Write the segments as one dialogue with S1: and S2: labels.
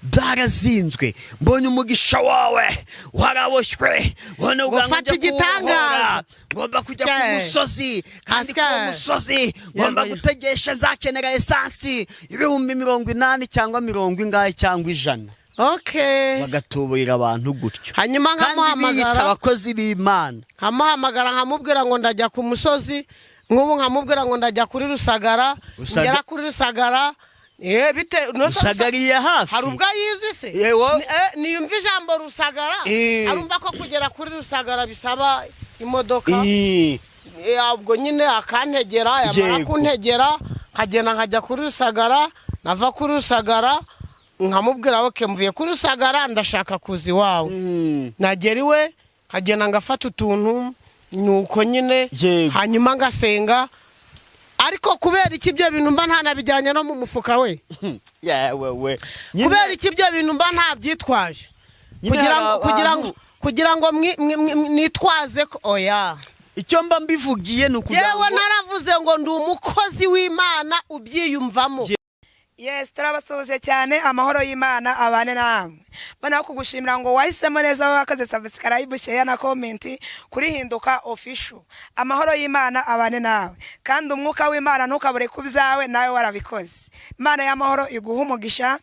S1: Byarazinzwe, mbonye umugisha wawe waraboshywe, none ubwanwa
S2: Ngo fata
S1: njya kuwubohora.
S2: igitangaza.
S1: Ngomba kujya ku
S2: Ke.
S1: musozi, kandi
S2: Aske.
S1: ku musozi ngomba
S2: Yego.
S1: gutegesha, nzakenera esansi 80,000 cyangwa mirongo ingahe cyangwa 100. Bagatuburira abantu gutyo,
S2: Hanyuma
S1: kandi biyita
S2: nkamuhamagara,
S1: abakozi b'Imana.
S2: Nkamuhamagara nkamubwira ngo ndajya ku musozi, nk'ubu nkamubwira ngo ndajya kuri Rusagara. Ngera kuri Rusagara, bite
S1: Rusagariye hafi.
S2: Hari ubwo ayizi se?
S1: Yewe.
S2: Niyumva ijambo Rusagara, arumva ko kugera kuri Rusagara bisaba imodoka. Ubwo nyine akantegera, yamara kuntegera nkagenda nkajya kuri Rusagara. Nava kuri Rusagara nkamubwira: "Okay, mvuye kuri Rusagara, ndashaka kuza iwawe." Nagera iwe nkagenda ngafata utuntu, nuko nyine, hanyuma ngasenga. Ariko kubera iki ibyo bintu mba ntanabijyanye no mu mufuka we?
S1: Yewe we.
S2: Kubera iki ibyo bintu mba ntabyitwaje?
S1: Nyine
S2: Kugira
S1: hari
S2: ngo kugira ngo kugira ngo nitwaze ko oya.
S1: Icyo mba mbivugiye ni ukugira
S2: Yewe,
S1: ngo
S2: naravuze ngo ndi umukozi w'Imana ubyiyumvamo.
S3: Yes, turabasuhuje cyane. Amahoro y'Imana abane namwe. Mbona kugushimira ngo wahisemo neza, wowe wakoze subscribe, share na comment kuri Hinduka Official. Amahoro y'Imana abane nawe, kandi umwuka w'Imana ntukabure ku byawe, nawe warabikoze. Imana y'amahoro iguha umugisha.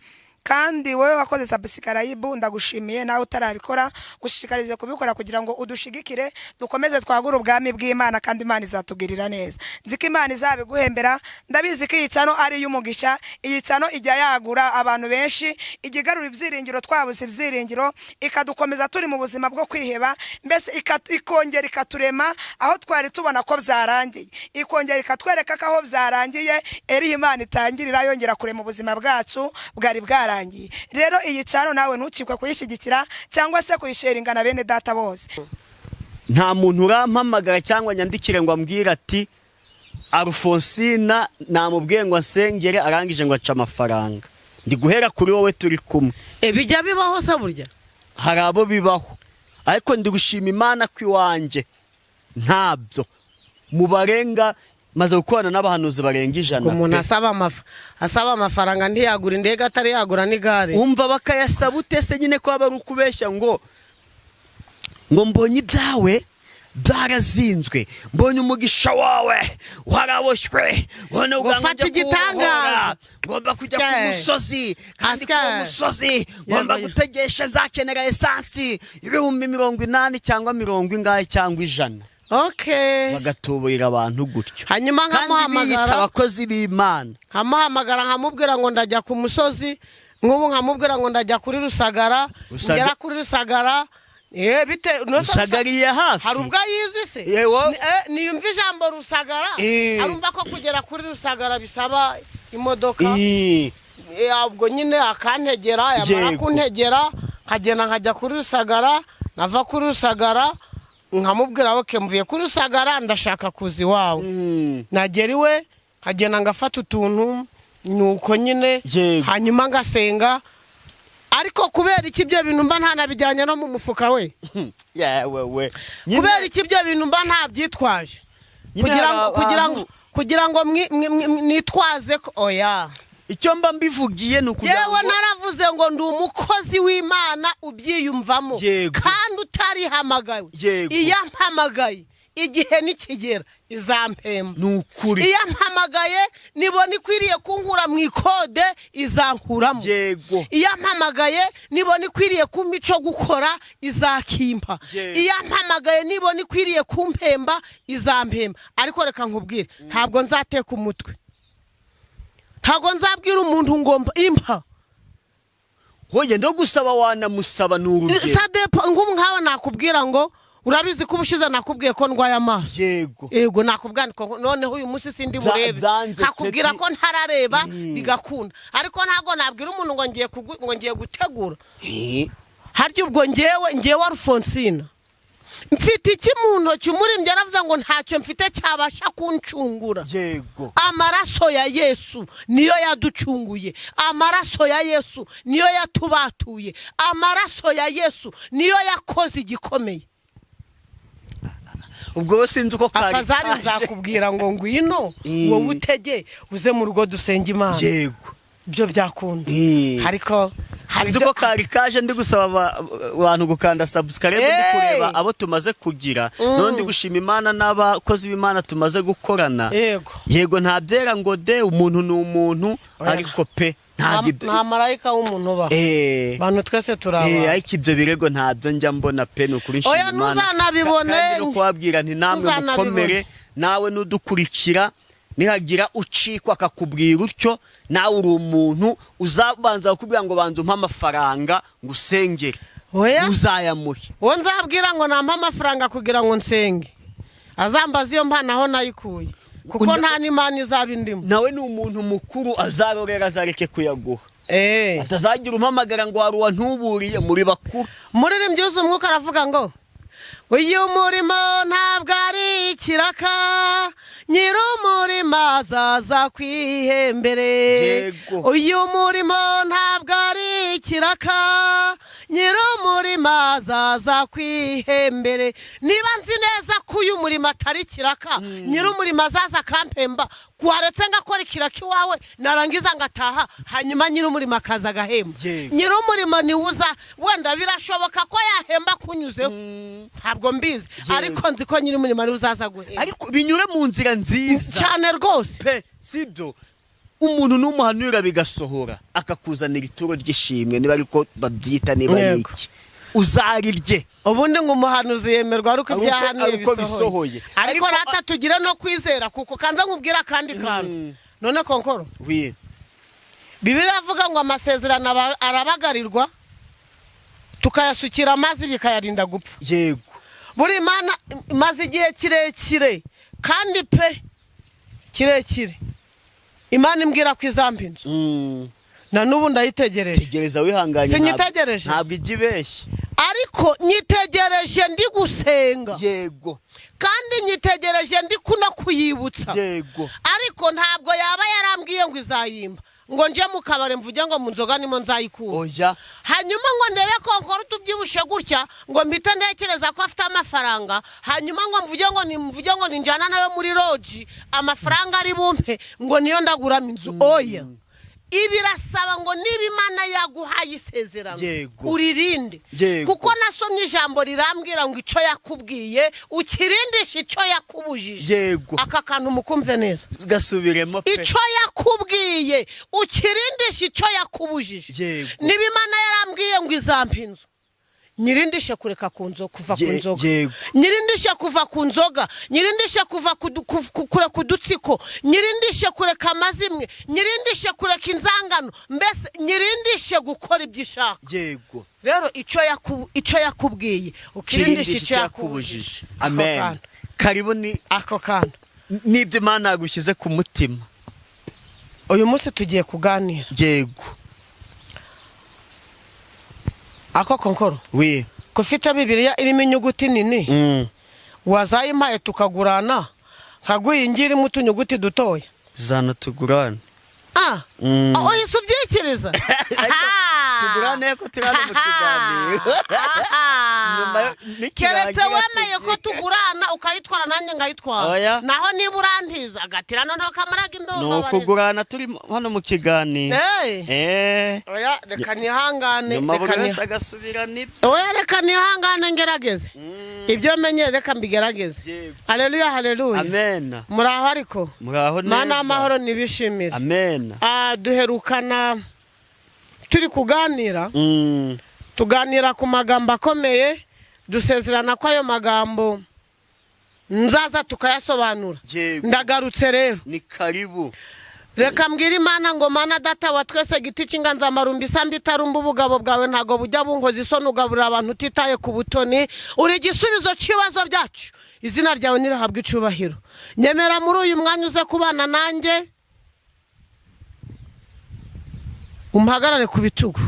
S3: Kandi wowe wakoze subscribe, ndagushimiye. Nawe utarabikora, gushishikarize kubikora kugira ngo udushigikire, dukomeze twagure ubwami bw'Imana, kandi Imana izatugirira neza. Nzi ko Imana izabiguhembera. Ndabizi ko iyi channel ari iy'umugisha. Iyi channel ijya yagura abantu benshi, ijya igarura ibyiringiro twabuze ibyiringiro, ikadukomeza turi mu buzima bwo kwiheba, mbese ikongera ikaturema aho twari tubona ko byarangiye, ikongera ikatwereka ko aho byarangiye eriho Imana itangirira yongera kurema ubuzima bwacu bwari bwarangiye. Rero iyi channel nawe ntukikwe kuyishyigikira cyangwa se kuyisharinga na bene data bose.
S1: Nta muntu urampamagara cyangwa nyandikire ngo ambwire ati: "Alphonsina namubwiye ngo asengere, arangije ngo ace amafaranga." Ndi guhera kuri wowe turi kumwe.
S2: Bijya bibaho se burya?
S1: Hari abo bibaho, ariko ndi gushima Imana ko iwanjye ntabyo. Mu barenga maze gukorana n'abahanuzi barenga 100
S2: Umuntu
S1: pe.
S2: asaba amafaranga ntiyagura indege atari yagura n'igare.
S1: Wumva bakayasaba ute se nyine, ko aba ari ukubeshya ngo mbonye ibyawe byarazinzwe, mbonye umugisha wawe waraboshywe, none
S2: Ngo
S1: ubwanwa
S2: fata
S1: njya kuwubohora.
S2: igitangaza.
S1: Ngomba kujya ku
S2: Ke.
S1: musozi, kandi
S2: Aske.
S1: ku musozi ngomba gutegesha, nzakenera esansi 80,000 cyangwa mirongo ingahe cyangwa 100. Bagatuburira abantu gutyo,
S2: Hanyuma
S1: kandi biyita
S2: nkamuhamagara,
S1: abakozi b'Imana.
S2: nkamuhamagara nkamubwira ngo ndajya ku musozi, nk'ubu nkamubwira ngo ndajya kuri Rusagara. Ngera kuri Rusagara, bite
S1: Rusagariye hafi.
S2: Hari ubwo ayizi se?
S1: Yewe.
S2: Niyumva ijambo Rusagara, arumva ko kugera kuri Rusagara bisaba imodoka. Ubwo nyine akantegera, yamara kuntegera nkagenda nkajya kuri Rusagara. Nava kuri Rusagara nkamubwira: "Okay, mvuye kuri Rusagara, ndashaka kuza iwawe." Nagera iwe nkagenda ngafata utuntu, nuko nyine, hanyuma ngasenga. Ariko kubera iki ibyo bintu mba ntanabijyanye no mu mufuka we?
S1: Yewe we.
S2: Kubera iki ibyo bintu mba ntabyitwaje?
S1: Nyine
S2: Kugira
S1: hari
S2: ngo kugira ngo kugira ngo nitwaze ko oya.
S1: Icyo mba mbivugiye ni ukugira
S2: Yewe,
S1: ngo
S2: naravuze ngo ndi umukozi w'Imana ubyiyumvamo, kandi utarihamagawe. Iyo ampamagaye, igihe nikigera izampemba.
S1: Ni ukuri.
S2: Iyo ampamagaye nibona ikwiriye kunkura mu ikode, izankuramo. Iyo ampamagaye nibona ikwiriye kumpa icyo gukora, izakimpa. Iyo ampamagaye nibona ikwiriye kumpemba, izampemba. Ariko reka nkubwire, ntabwo nzateka umutwe, ntabwo nzabwira umuntu ngo impa.
S1: Hoye ndo gusaba, wanamusaba, ni urugero.
S2: Ça dépend. Nk'ubu nkawe nakubwira ngo urabizi ko ubushize nakubwiye ko ndwaye amaso. Yego, nakubwira ngo noneho uyu munsi sindi burebe,
S1: Byanze
S2: nkakubwira
S1: peti.
S2: ko ntarareba, bigakunda. Ariko ntabwo nabwira umuntu ngo ngiye ngo ngiye gutegura. Harya ubwo ngewe Alphonsine mfite iki mu ntoki? Umuririmbyi yaravuze ngo ntacyo mfite cyabasha kuncungura. Amaraso ya Yesu niyo yaducunguye, amaraso ya Yesu niyo yatubatuye, amaraso ya Yesu niyo yakoze igikomeye.
S1: Ubwo sinzi uko kari
S2: Afazari,
S1: kaje.
S2: nzakubwira ngo ngwino, wowe utege uze mu rugo dusenge Imana. Ibyo byakunda. Ariko Hari
S1: Sinzi
S2: ibyo-
S1: uko kari kaje, ndi gusaba abantu gukanda subscribe, ndi
S2: Hey!
S1: kureba abo tumaze kugira. None ndi gushima Imana n'abakozi b'Imana tumaze gukorana. Yego, nta byera ngo de, umuntu ni umuntu.
S2: Oya.
S1: Ariko pe, ntabwo ibyo
S2: Nta marayika w'umuntu ubaho. Abantu twese turi abantu.
S1: Ariko ibyo birego ntabyo njya mbona pe, ni ukuri nshima
S2: Oya,
S1: Imana.
S2: ntuzanabibone.
S1: Kandi no kubabwira nti namwe
S2: Ntuzanabibone.
S1: mukomere. Nawe nudukurikira, nihagira ucikwa akakubwira utyo, nawe uri umuntu, uzabanza kukubwira ngo banza umpe amafaranga ngo usengere,
S2: Oya.
S1: uzayamuhe.
S2: Uwo nzabwira ngo nampe amafaranga kugira ngo nsenge, azambaze iyo mpano aho nayikuye, kuko nta n'imana izaba indimo.
S1: Nawe ni umuntu mukuru, azarorera, azareke kuyaguha. Atazagira umpamagara ngo hari uwantuburiye muri bakuru.
S2: Umuririmbyi wuzuye umwuka aravuga ngo uyu murimo ntabwo ari ikiraka, nyir'umurima azaza kwihembere. Uyu murimo ntabwo ari ikiraka, nyir'umurima azaza kwihembere. Niba nzi neza ko uyu murimo atari ikiraka, nyir'umurimo azaza akampemba, waretse ngakora ikiraka iwawe, narangiza ngataha, hanyuma nyir'umurimo akaza agahemba. Nyir'umurimo niwe uza. Wenda birashoboka ko yahemba kunyuzeho, ntabwo mbizi, ariko nzi ko nyir'umurimo ariwe uzaza guhemba.
S1: Ariko binyure mu nzira nziza.
S2: Cyane rwose.
S1: Pe, sibyo? Umuntu n'umuhanura bigasohora, akakuzanira ituro ry'ishimwe, niba ariko babyita, niba ari iki, uzarirye.
S2: Ubundi ngo umuhanuzi yemerwa ari uko
S1: Ari uko-
S2: ibyahanuye
S1: ari uko
S2: bisohoye.
S1: bisohoye.
S2: Ariko rata tugire no kwizera, kuko kanza nkubwira akandi kantu none, konkoro.
S1: Oui.
S2: Bibiliya iravuga ngo amasezerano arabagarirwa, tukayasukira amazi bikayarinda gupfa. Buri Mana imaze igihe kirekire, kandi pe kirekire, Imana imbwira ko izampa inzu. Na n'ubu ndayitegereje.
S1: Tegereza wihanganye.
S2: Sinyitegereje.
S1: Ntabwo ijya ibeshya.
S2: Ariko nyitegereje ndi gusenga. Kandi nyitegereje ndi kuno kuyibutsa. Ariko ntabwo yaba yarambwiye ngo izayimba ngo nje mu kabari mvuge ngo mu nzoga nimo nzayikura.
S1: Oya.
S2: Hanyuma ngo ndebe ko nkora utubyibushye gutya, ngo mpite ntekereza ko afite amafaranga, hanyuma ngo mvuge ngo nimvuge ngo ninjyana nawe muri lodge, amafaranga ari bumpe ngo niyo ndaguramo inzu. Oya, ibirasaba ngo niba Imana yaguhaye isezerano, uririnde. Kuko nasomye ijambo rirambwira ngo icyo yakubwiye ukirindishe icyo yakubujije. Aka kantu mukumve neza.
S1: Gasubiremo pe.
S2: Icyo yakubwiye ukirindishe icyo yakubujije. Niba Imana yarambwiye ngo izampa inzu, nyirindishe kureka ku nzo kuva ku nzoga. Nyirindishe kuva ku nzoga, nyirindishe kuva kureka udutsiko, nyirindishe kureka amazimwe, nyirindishe kureka inzangano, mbese nyirindishe gukora ibyo ishaka. Rero icyo yakubwiye ukirindishe icyo yakubujije.
S1: Amen.
S2: Ako kantu.
S1: Karibu ni
S2: Ako kantu.
S1: n'ibyo Imana yagushyize ku mutima.
S2: Uyu munsi tugiye kuganira. Ako konkoro.
S1: Oui.
S2: Ko ufite Bibiliya irimo inyuguti nini, wazayimpaye tukagurana, nkaguha iyi ngiyi irimo utunyuguti dutoya?
S1: Zana tugurane.
S2: Ah. Uhise ubyikiriza.
S1: Tugurane ko turi hano mu kiganiro. Nyuma nikirangira.
S2: Keretse wemeye ko tugurana ukayitwara nanjye nkayitwara.
S1: Oya.
S2: Naho niba urantiza agatira noneho kamaraga imbeho.
S1: Ni
S2: mbabarira.
S1: ukugurana turi hano mu kiganiro.
S2: Oya, reka nihangane.
S1: Nyuma buri
S2: Reka
S1: wese agasubirana ibye.
S2: Oya, reka nihangane ngerageze ibyo menye, reka mbigerageze. Haleluya, haleluya.
S1: Amen.
S2: Muraho ariko?
S1: Muraho neza.
S2: Mana amahoro nibishimire.
S1: Amen.
S2: Ah, duherukana turi kuganira, tuganira ku magambo akomeye, dusezerana ko ayo magambo nzaza tukayasobanura. Ndagarutse rero.
S1: Ni karibu.
S2: Reka mbwire Imana ngo Mana Data wa twese, giti cy'inganzamarumbi, isambu itarumba, ubugabo bwawe ntabwo bujya bunkoza isoni, ugaburira abantu utitaye ku butoni, uri igisubizo cy'ibibazo byacu, izina ryawe ntirihabwe icubahiro. Nyemera muri uyu mwanya uze kubana nanjye, umpagarare ku bitugu,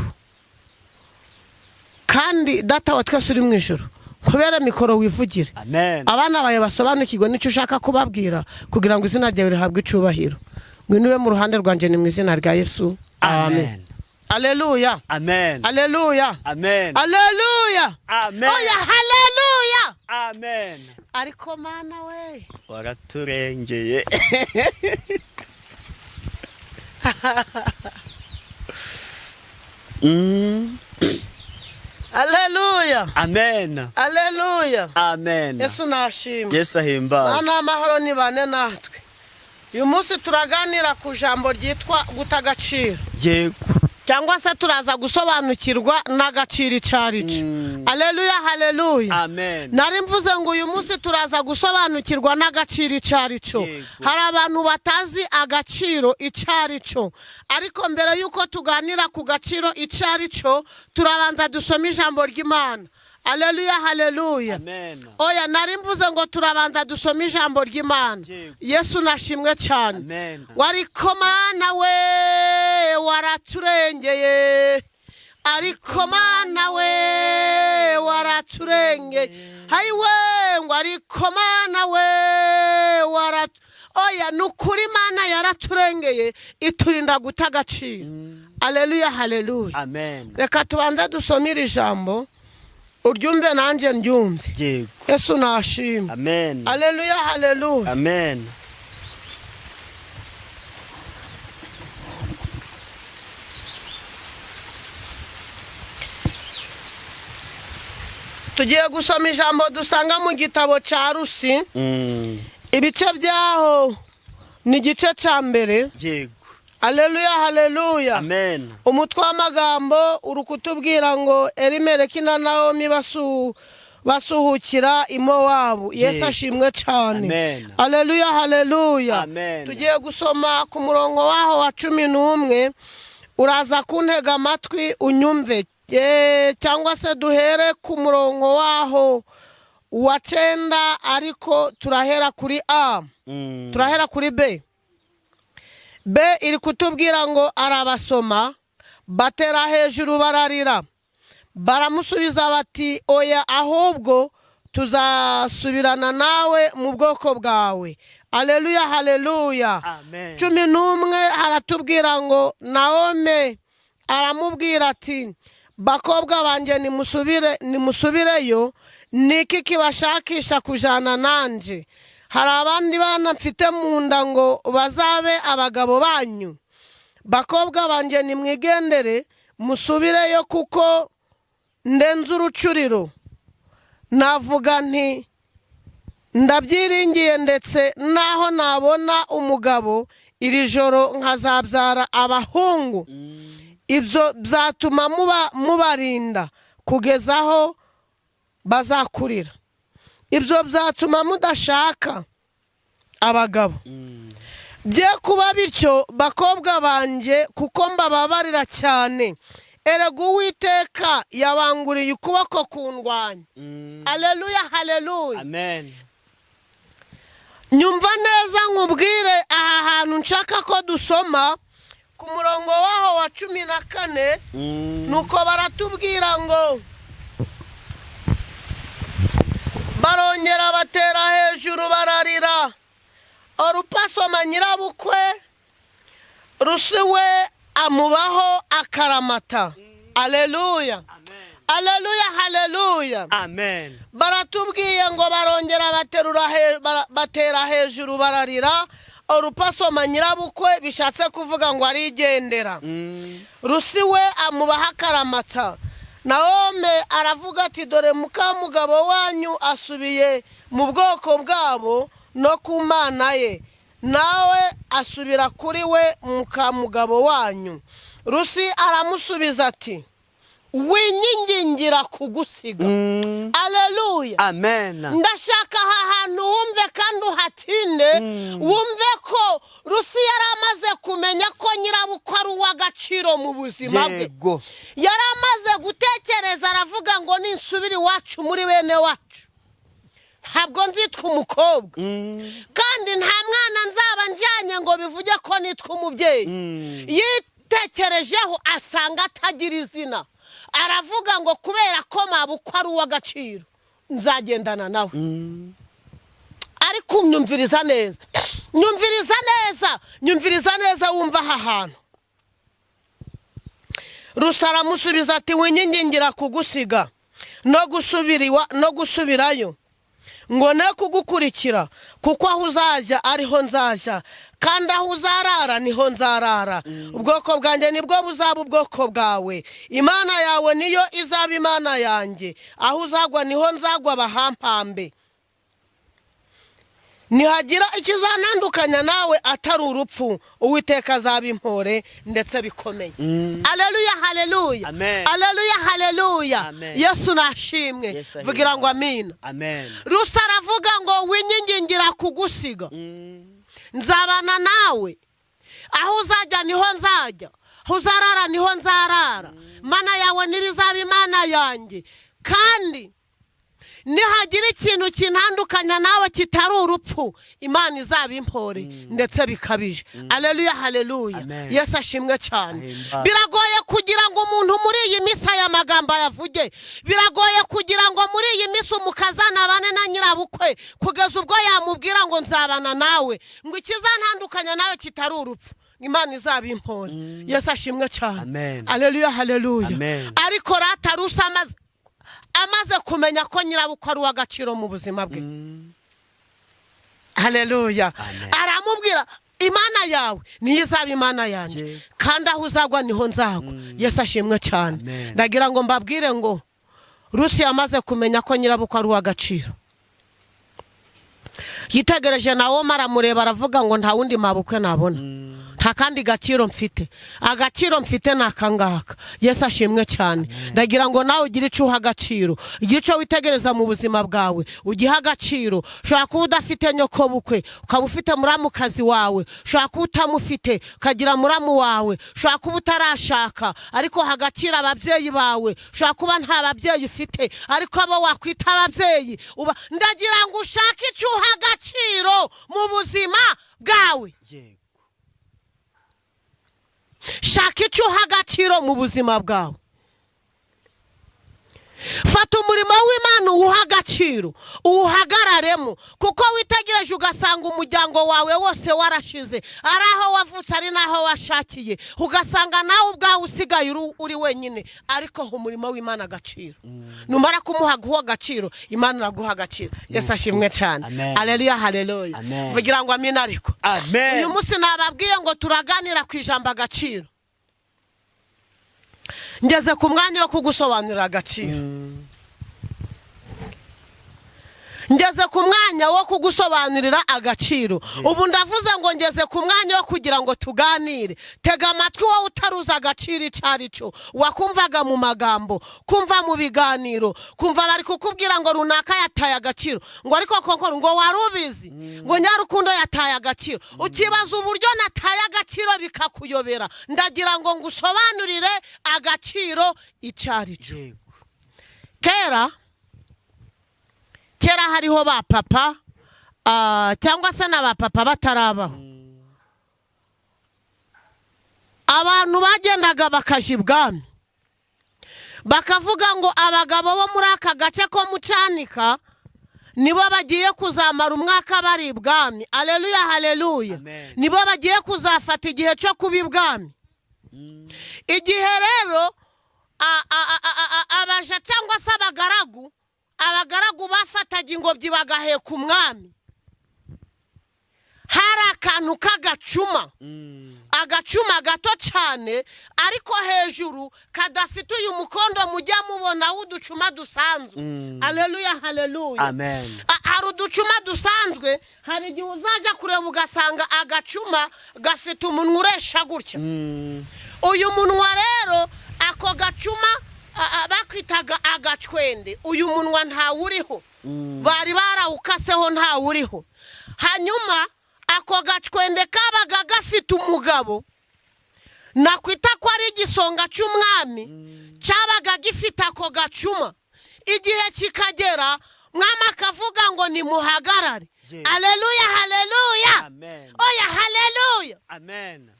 S2: kandi Data wa twese uri mu ijoro, kubera mikoro wivugire.
S1: Amen.
S2: Abana bawe basobanukirwe n'icyo ushaka kubabwira, kugira ngo izina ryawe rihabwe icubahiro. Ngwino ube mu ruhande rwanjye, ni mu izina rya Yesu, amen.
S1: Amen.
S2: Aleluya.
S1: Amen.
S2: Aleluya.
S1: Amen.
S2: Aleluya.
S1: Amen.
S2: Oya, haleluya.
S1: Amen.
S2: Ariko Mana we!
S1: Waraturengeye.
S2: Aleluya.
S1: Amen.
S2: Aleluya.
S1: Amen.
S2: Yesu nashimwe.
S1: Yesu ahimbaze.
S2: Mana amahoro nibane natwe. Uyu munsi turaganira ku jambo ryitwa guta agaciro.
S1: Yego.
S2: Cyangwa se turaza gusobanukirwa n'agaciro icyo ari cyo. Aleluya, haleluya.
S1: Amen.
S2: Nari mvuze ngo uyu munsi turaza gusobanukirwa n'agaciro icyo ari cyo.
S1: Yego.
S2: Hari abantu batazi agaciro icyo ari cyo. Ariko mbere y'uko tuganira ku gaciro icyo ari cyo, turabanza dusome ijambo ry'Imana. Aleluya, haleluya.
S1: Amen.
S2: Oya, nari mvuze ngo turabanza dusome ijambo ry'Imana.
S1: Yego.
S2: Yesu nashimwe cyane.
S1: Amen.
S2: Wariko Mana we waraturengeye, ariko Mana we waraturengeye, hayiwe ngo ariko Mana we warat oya, ni ukuri Mana yaraturengeye iturinda guta agaciro. Aleluya, haleluya.
S1: Amen.
S2: Reka tubanze dusome iri jambo, uryumve nanjye ndyumve.
S1: Yego.
S2: Yesu nashimwe.
S1: Amen.
S2: Aleluya, haleluya.
S1: Amen.
S2: Tugiye gusoma ijambo dusanga mu gitabo cya Rusi. Ibice byaho ni igice cya mbere.
S1: Yego.
S2: Aleluya, haleluya.
S1: Amen.
S2: Umutwe w'amagambo uri kutubwira ngo Elimeleki na Nawomi basuhukira i Mowabu. Yesu ashimwe cyane.
S1: Amen.
S2: Aleluya, haleluya.
S1: Amen.
S2: Tugiye gusoma ku murongo waho wa 11, uraza kuntega amatwi unyumve. Cyangwa se duhere ku murongo waho wa 9, ariko turahera kuri A. Turahera kuri B. B iri kutubwira ngo arabasoma, batera hejuru bararira. Baramusubiza bati oya, ahubwo tuzasubirana nawe mu bwoko bwawe. Aleluya, haleluya.
S1: Amen.
S2: 11 haratubwira ngo Naomi aramubwira ati bakobwa banje nimusubireyo, niki kibashakisha kujana nanje? Hari abandi bana mfite mu nda ngo bazabe abagabo banyu. Bakobwa banje nimwigendere musubireyo, kuko ndenze urucuriro. Navuga nti ndabyiringiye, ndetse naho nabona umugabo iri joro nkazabyara abahungu. Ibyo byatuma mubarinda kugeza aho bazakurira. Ibyo byatuma mudashaka abagabo. Bye kuba bityo bakobwa banje, kuko mbababarira cyane. Erega Uwiteka yabanguriye ukuboko kundwanya. Aleluya, haleluya.
S1: Amen.
S2: Nyumva neza nkubwire aha hantu nshaka ko dusoma ku murongo waho wa 14. Nuko baratubwira ngo barongera batera hejuru bararira. Orupa asoma nyirabukwe, Rusi we amubaho akaramata. Aleluya. Aleluya, haleluya.
S1: Amen.
S2: Baratubwiye ngo barongera batera hejuru bararira. Orupa asoma nyirabukwe, bishatse kuvuga ngo arigendera. Rusi we amubaho akaramata. Naomi aravuga ati dore mukamugabo wanyu asubiye mu bwoko bwabo no ku Mana ye, nawe asubira kuri we mukamugabo wanyu. Rusi aramusubiza ati winyingingira kugusiga. Aleluya.
S1: Amen.
S2: Ndashaka aha hantu wumve kandi uhatinde, wumve ko Rusi yari amaze kumenya ko nyirabukwe ari uw'agaciro mu buzima bwe.
S1: Yego.
S2: Yari amaze gutekereza, aravuga ngo ninsubira iwacu muri bene wacu ntabwo nzitwa umukobwa, kandi nta mwana nzaba njyanye ngo bivuge ko nitwa umubyeyi. Yitekerejeho asanga atagira izina, aravuga ngo kubera ko mabukwe ari uw'agaciro nzagendana nawe. Ariko nyumviriza neza, nyumviriza neza, nyumviriza neza, wumva aha hantu. Rusi aramusubiza ati winyingingira kugusiga no gusubirayo. Ngo ne kugukurikira, kuko aho uzajya ariho nzajya, kandi aho uzarara niho nzarara. Ubwoko bwanjye nibwo buzaba ubwoko bwawe, Imana yawe niyo izaba Imana yanjye. Aho uzagwa niho nzagwa bahampambe. Nihagira ikizantandukanya nawe atari urupfu, Uwiteka azaba impore ndetse bikomeye. Aleluya, haleluya!
S1: Amen.
S2: Aleluya, haleluya!
S1: Amen.
S2: Yesu nashimwe.
S1: Yesu
S2: Vugira ngo
S1: ahimbawe.
S2: amina.
S1: Amen.
S2: Rusi aravuga ngo winyingingira kugusiga, nzabana nawe. Aho uzajya niho nzajya, aho uzarara niho nzarara. Imana yawe ntibizaba Imana yanjye, kandi nihagira ikintu kintandukanya nawe kitari urupfu, Imana izaba impore ndetse bikabije. Aleluya, haleluya!
S1: Amen.
S2: Yesu ashimwe cyane.
S1: Ahimbazwe.
S2: Biragoye kugira ngo umuntu muri iyi minsi aya magambo ayavuge. Biragoye kugira ngo muri iyi minsi umukazana abane na nyirabukwe kugeza ubwo yamubwira ngo nzabana nawe, ngo ikizantandukanya nawe kitari urupfu, Imana izaba impore. Yesu ashimwe cyane.
S1: Amen.
S2: Aleluya, haleluya!
S1: Amen.
S2: Ariko rata Rusi amaze kumenya ko nyirabukwe ari uw'agaciro mu buzima bwe, haleluya,
S1: Amen.
S2: aramubwira: Imana yawe niyo izaba Imana yanjye,
S1: Yego.
S2: kandi aho uzagwa niho nzagwa. Yesu ashimwe cyane.
S1: Amen.
S2: Ndagira ngo mbabwire ngo Rusi yamaze kumenya ko nyirabukwe ari uw'agaciro. Yitegereje nawe, aramureba, aravuga ngo nta wundi mabukwe nabona, nta kandi gaciro mfite, agaciro mfite ni akangaka. Yesu ashimwe cyane. Ndagira ngo nawe ugire icyo uha agaciro, ugire icyo witegereza mu buzima bwawe ugihe agaciro. Ushobora kuba udafite nyokobukwe, ukaba ufite muramukazi wawe. Ushobora kuba utamufite, ukagira muramu wawe. Ushobora kuba utarashaka, ariko ha agaciro ababyeyi bawe. Ushobora kuba nta babyeyi ufite, ariko abo wakwita ababyeyi uba. Ndagira ngo ushake icyo uha agaciro mu buzima bwawe. Shaka icyo uha agaciro mu buzima bwawe. Fata umurimo w'Imana uwuhe agaciro, uwuhagararemo, kuko witegereje ugasanga umuryango wawe wose warashize, ari aho wavutse, ari n'aho washakiye, ugasanga nawe ubwawe usigaye uri wenyine. Ariko ha umurimo w'Imana agaciro. Numara kumuha guha agaciro, Imana iraguha agaciro. Yesu ashimwe cyane.
S1: Amen.
S2: Aleluya, haleluya!
S1: Amen.
S2: Vugira ngo amina ariko.
S1: Amen.
S2: Uyu munsi nababwiye ngo turaganira ku ijambo agaciro. Ngeze ku mwanya wo kugusobanurira agaciro. Ngeze ku mwanya wo kugusobanurira agaciro. Ubu ndavuze ngo ngeze ku mwanya wo kugira ngo tuganire. Tega amatwi wowe utaruzi agaciro icyo ari cyo, wakumvaga mu magambo, kumva mu biganiro, kumva bari kukubwira ngo runaka yataye agaciro, ngo ariko koko ngo wari ubizi, ngo nyarukundo yataye agaciro, ukibaza uburyo nataye agaciro bikakuyobera. Ndagira ngo ngusobanurire agaciro icyo ari cyo. Kera kera hariho ba papa, cyangwa se na ba papa batarabaho, abantu bagendaga bakaja ibwami bakavuga ngo abagabo bo muri aka gace ko mu Cyanika nibo bagiye kuzamara umwaka bari ibwami. Aleluya, haleluya!
S1: Amen.
S2: Nibo bagiye kuzafata igihe cyo kuba ibwami. Igihe rero abaja cyangwa se abagaragu bafataga ingobyi bagaheka umwami, hari akantu k'agacuma, agacuma gato cyane, ariko hejuru kadafite uyu mukondo mujya mubona w'uducuma dusanzwe. Aleluya, haleluya!
S1: Amen.
S2: Hari uducuma dusanzwe, hari igihe uzajya kureba ugasanga agacuma gafite umunwa uresha gutya. Uyu munwa rero, ako gacuma bakwitaga agacwende. Uyu munwa ntawuriho, bari barawukaseho, ntawuriho. Hanyuma ako gacwende kabaga gafite umugabo nakwita ko ari igisonga cy'umwami, cyabaga gifite ako gacuma. Igihe kikagera, mwami akavuga ngo nimuhagarare. Aleluya, haleluya!
S1: Amen.
S2: Oya, haleluya!
S1: Amen.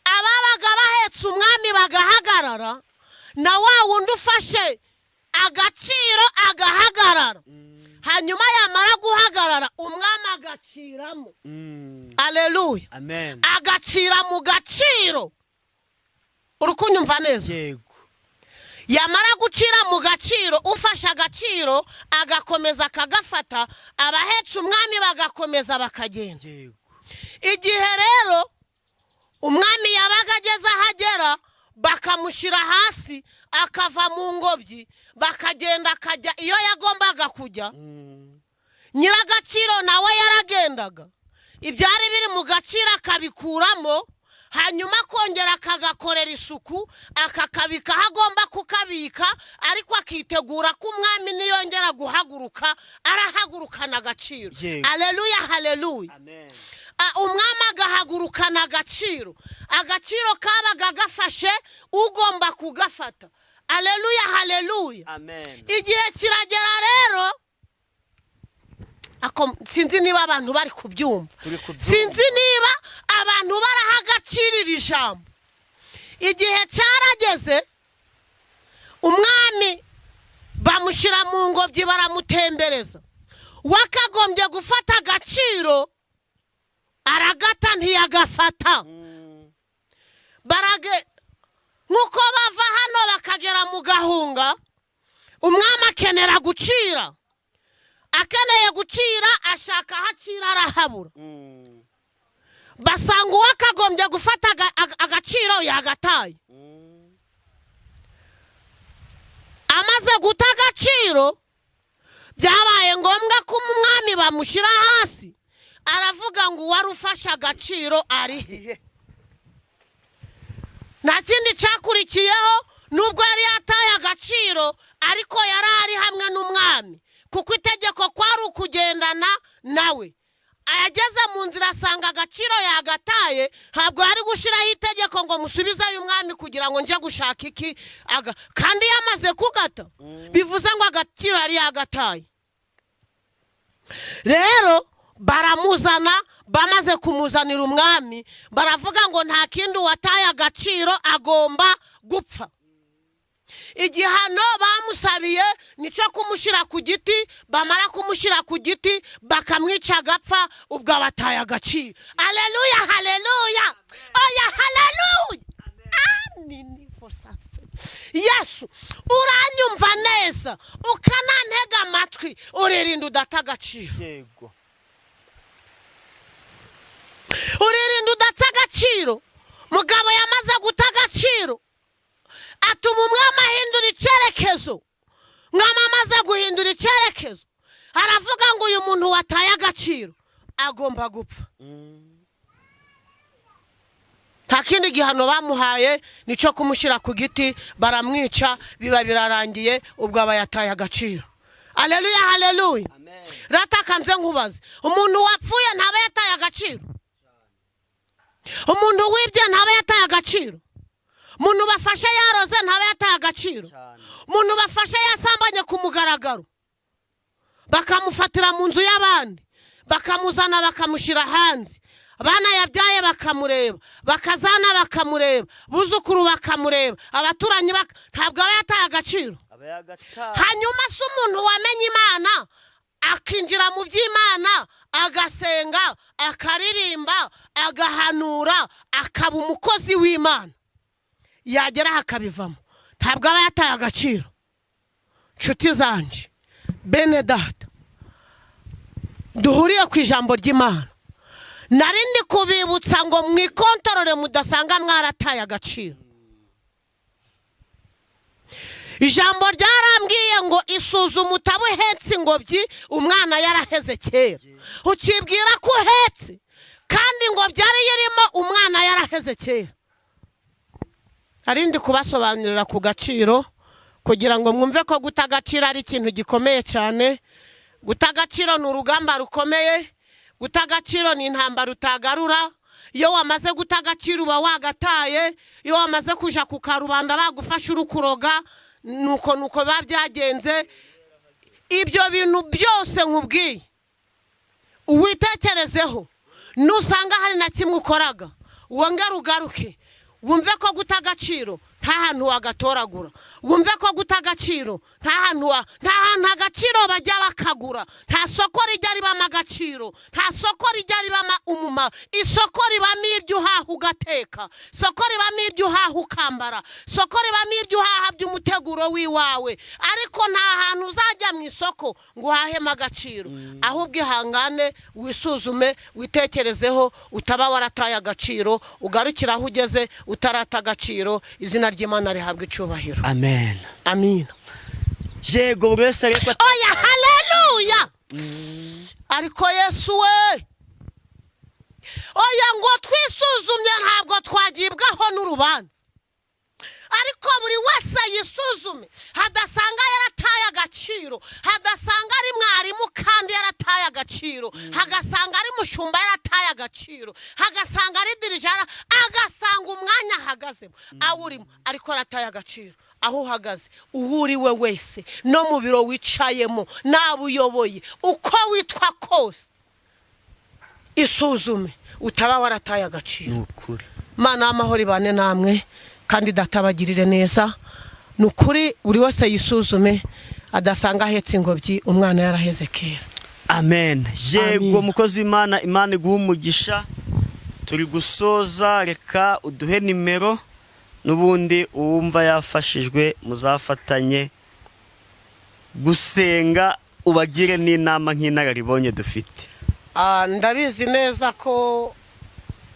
S2: Ababaga bahetse umwami bagahagarara, na wa wundi ufashe agaciro agahagarara. Hanyuma yamara guhagarara, umwami agaciramo. Aleluya!
S1: Amen.
S2: Agacira mu gaciro. Uri kunyumva neza?
S1: Yego.
S2: Yamara gucira mu gaciro, ufashe agaciro agakomeza akagafata, abahetse umwami bagakomeza bakagenda. Igihe rero umwami yabaga ageze aho agera, bakamushyira hasi, akava mu ngobyi, bakagenda akajya iyo yagombaga kujya. Nyiragaciro nawe yaragendaga, ibyari biri mu gaciro akabikuramo, hanyuma akongera akagakorera isuku, akakabika aho agomba kukabika, ariko akitegura ko umwami niyongera guhaguruka arahagurukana agaciro. Aleluya, haleluya! Umwami agahagurukana agaciro. Agaciro kabaga gafashe ugomba kugafata. Aleluya, haleluya!
S1: Amen.
S2: Igihe kiragera rero, sinzi niba abantu bari kubyumva.
S1: Turi kubyumva.
S2: Sinzi niba abantu baraha agaciro iri jambo. Igihe cyarageze, umwami bamushyira mu ngobyi, baramutembereza. Wakagombye gufata agaciro aragata, ntiyagafata. Barage nk'uko bava hano bakagera mu Gahunga, umwami akenera gucira. Akeneye gucira, ashaka aho acira arahabura. Basanga uwakagombye gufata agaciro yagataye. Amaze guta agaciro, byabaye ngombwa ko umwami bamushyira hasi. Aravuga ngo: "Uwari ufashe agaciro ari he?" Nta kindi cyakurikiyeho. Nubwo yari yataye agaciro, ariko yari ari hamwe n'umwami, kuko itegeko kwari ukugendana nawe. Ageze mu nzira asanga agaciro yagataye. Ntabwo yari gushyiraho itegeko ngo musubizeyo umwami kugira ngo njye gushaka iki kandi yamaze kugata. Bivuze ngo agaciro yari yagataye. Rero baramuzana. Bamaze kumuzanira umwami, baravuga ngo nta kindi, uwataye agaciro agomba gupfa. Igihano bamusabiye nicyo kumushyira ku giti. Bamara kumushyira ku giti, bakamwica, agapfa, ubwo abataye agaciro. Aleluya, haleluya! Oya, haleluya! Nini fosase. Yesu, uranyumva neza, ukanantega amatwi, uririnda udata agaciro. Uririnda udata agaciro. Mugabo yamaze guta agaciro, atuma umwami ahindura icyerekezo. Umwami amaze guhindura icyerekezo, aravuga ngo uyu muntu wataye agaciro agomba gupfa. Nta kindi gihano bamuhaye, nicyo kumushyira ku giti. Baramwica, biba birarangiye, ubwo aba yataye agaciro. Aleluya, haleluya!
S1: Amen.
S2: Ratakanze nkubaze: umuntu wapfuye ntaba yataye agaciro? Umuntu wibye ntaba yataye agaciro? Umuntu bafashe yaroze ntaba yataye agaciro?
S1: Cyane.
S2: Umuntu bafashe yasambanye ku mugaragaro, bakamufatira mu nzu y'abandi, bakamuzana, bakamushyira hanze, abana yabyaye bakamureba, bakazana bakamureba, buzukuru bakamureba, abaturanyi ntabwo aba yataye agaciro?
S1: Aba yagataye.
S2: Hanyuma se umuntu wamenye Imana, akinjira mu by'Imana, agasenga, akaririmba, agahanura, akaba umukozi w'Imana, yageraho akabivamo, ntabwo aba yataye agaciro? Nshuti zanjye, bene data duhuriye ku ijambo ry'Imana, nari ndi kubibutsa ngo mwikontorore mudasanga mwarataye agaciro. Ijambo ryarambwiye ngo isuzuma utaba uhetse ingobyi umwana yaraheze kera, ukibwira ko uhetse kandi ingobyi yari irimo umwana yaraheze kera. Nari ndi kubasobanurira ku gaciro kugira ngo mwumve ko guta agaciro ari ikintu gikomeye cyane. Guta agaciro ni urugamba rukomeye. Guta agaciro ni intambara utagarura. Iyo wamaze guta agaciro uba wagataye. Iyo wamaze kuja ku karubanda bagufasha uri kuroga, nuko nuko biba byagenze. Ibyo bintu byose nkubwiye, witekerezeho. Nusanga hari na kimwe ukoraga, wongere ugaruke wumve ko guta agaciro. Nta hantu wagatoragura. Wumve ko guta agaciro nta hantu nta hantu agaciro bajya bakagura. Nta soko rijya ribamo agaciro, nta soko rijya ribamo umumaro. Isoko ribamo ibyo uhaha ugateka, isoko ribamo ibyo uhaha ukambara, isoko ribamo ibyo uhaha by'umuteguro w'iwawe. Ariko nta hantu uzajya mu isoko ngo uhahemo agaciro. Ahubwo ihangane, wisuzume, witekerezeho, utaba warataye agaciro, ugarukire aho ugeze utarata agaciro. Izina ry'Imana rihabwa icyubahiro.
S1: Amen.
S2: Amina.
S1: Yego, buri wese ariko.
S2: Oya, haleluya! Ariko Yesu we, oya, ngo twisuzumye ntabwo twagibwaho n'urubanza. Ariko buri wese yisuzume, hadasanga yarataye agaciro, hadasanga ari mwarimu kandi yarataye agaciro, hagasanga ari mushumba yarataye agaciro, hagasanga ari dirijara, agasanga umwanya ahagazemo awurimo ariko yarataye agaciro. Aho uhagaze, uwo uri we wese, no mu biro wicayemo, n'abo uyoboye, uko witwa kose, isuzume utaba warataye agaciro.
S1: Ni ukuri.
S2: Mana y'amahoro ibane namwe, kandi Data abagirire neza. Ni ukuri, buri wese yisuzume, adasanga ahetse ingobyi umwana yaraheze kera.
S1: Amen, yego.
S2: Amin.
S1: Mukozi w'Imana, Imana iguha umugisha. Turi gusoza, reka uduhe nimero, n'ubundi uwumva yafashijwe muzafatanye gusenga, ubagire n'inama nk'inararibonye dufite.
S2: Ndabizi neza ko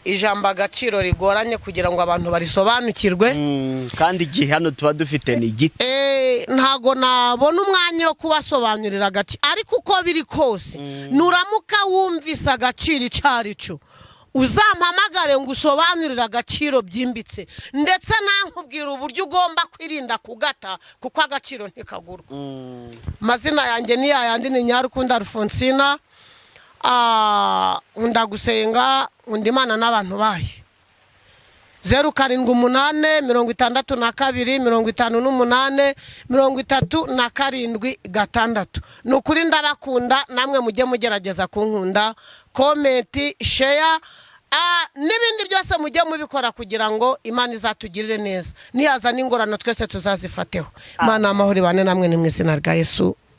S2: ijambo agaciro rigoranye kugira ngo abantu barisobanukirwe.
S1: Kandi igihe hano tuba dufite ni gito.
S2: Ntago nabona umwanya wo kubasobanurira agaciro, ariko uko biri kose, nuramuka wumvise agaciro icyo ari cyo, uzampamagare ngo usobanurire agaciro byimbitse, ndetse nankubwira uburyo ugomba kwirinda kugata, kuko agaciro ntikagurwa. Amazina yanjye ni yayandi, ni Nyarukunda Alfonsina. Nkunda gusenga, nkunda Imana n'abantu bayo. 078628 376. Ni ukuri ndabakunda, namwe mujye mugerageza kunkunda. Comment, share n'ibindi byose mujye mubikora kugira ngo Imana izatugirire neza. Niyaza n'ingorano twese tuzazifateho. Imana y'amahoro ibane namwe, ni mu izina rya Yesu.